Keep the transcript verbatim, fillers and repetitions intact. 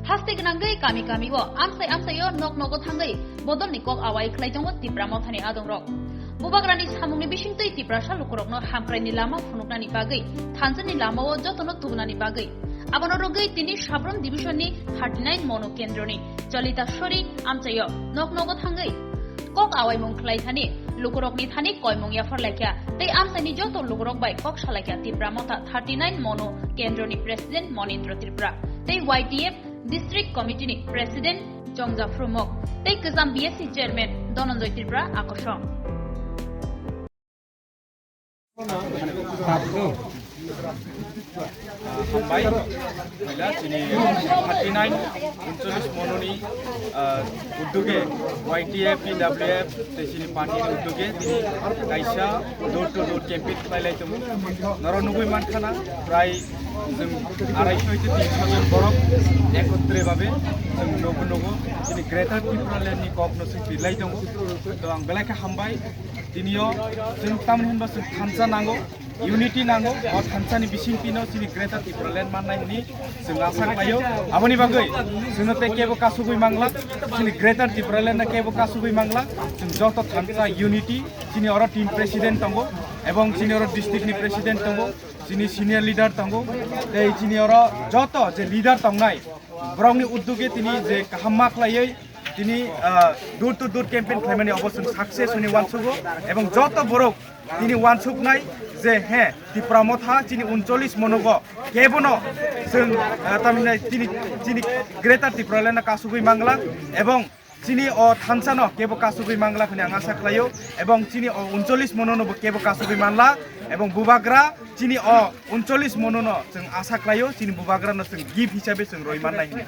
Haste gwnangwi kami kami o amsai amsai o nok nogo thangwi bodolni kok awai khlai tongo Tipra Mothani adongrok. Bubagrani samungni bisingtwi Tiprasa lukurokno hamkraini lama phunuknani bagwi thansani lamao jotono tubunani bagwi. Abono rwgwi tini Sabrum Division ni thirty nine Mono Kendroni Cholita Sori amchaio nok nogo thangwi kok awaimung khlai thani lukurokni thani koimung yaphar laikha tei amchaini joto lukurok bai kok salaikha Tipra Motha thirty nine Mono Kendroni President Monindra Tripura tei Y T F District Committee ni President Chongja Phrumok tei Kwcham B S C Chairman Dhananjoy Tripura Akosong. Hambai, poila chini thirty nine, uncholish Mononi, ah, uddoge, Y T F, P W F, tei chini party ni uddoge, tini kaisa door to door campaign khlai lai tongo. Norok nugwi mankha na, prai chwng arai soi tei tin soi jon borok ekotre babe chwng nogo nogo, chini Greater Tipraland ni kok no chwng twi lai tongo. To ang belai khe hambai, Tinio chwng tamni hinba chwng thansa nango, unity nango, o thansani bisingtwino chini Greater Tipraland mannai hwnwi chwng asa khlaio. Aboni bagwi chwngno tei kebo kasugwi mangla, chini Greater Tipraland no kebo kasugwi mangla, chwng joto thansa unity, chini oro team president tongo, ebong chini oro district ni president tongo, chini senior leader tongo, tei chini oro joto je leader tongnai, borokni uddoge tini je kaham ma khlaiwi, tini, ah, door to door campaign khlaimani obo chwng success hwnwi uansugo, ebong joto borok tini uansuknai je, he, Tipra Motha chini uncholish Monogo kebono chwng, ah, tamni chini, chini Greater Tipraland no kasugwi mangla, ebong chini o thansano kebo kasugwi mangla hwnwi ang asa khlaio, ebong chini o uncholish Monono bo kebo kasugwi manla, ebong Bubagra chini o uncholish Monono chwng asa khlaio, chini Bubagrano chwng gift hisabe chwng roi mannai hwnwi.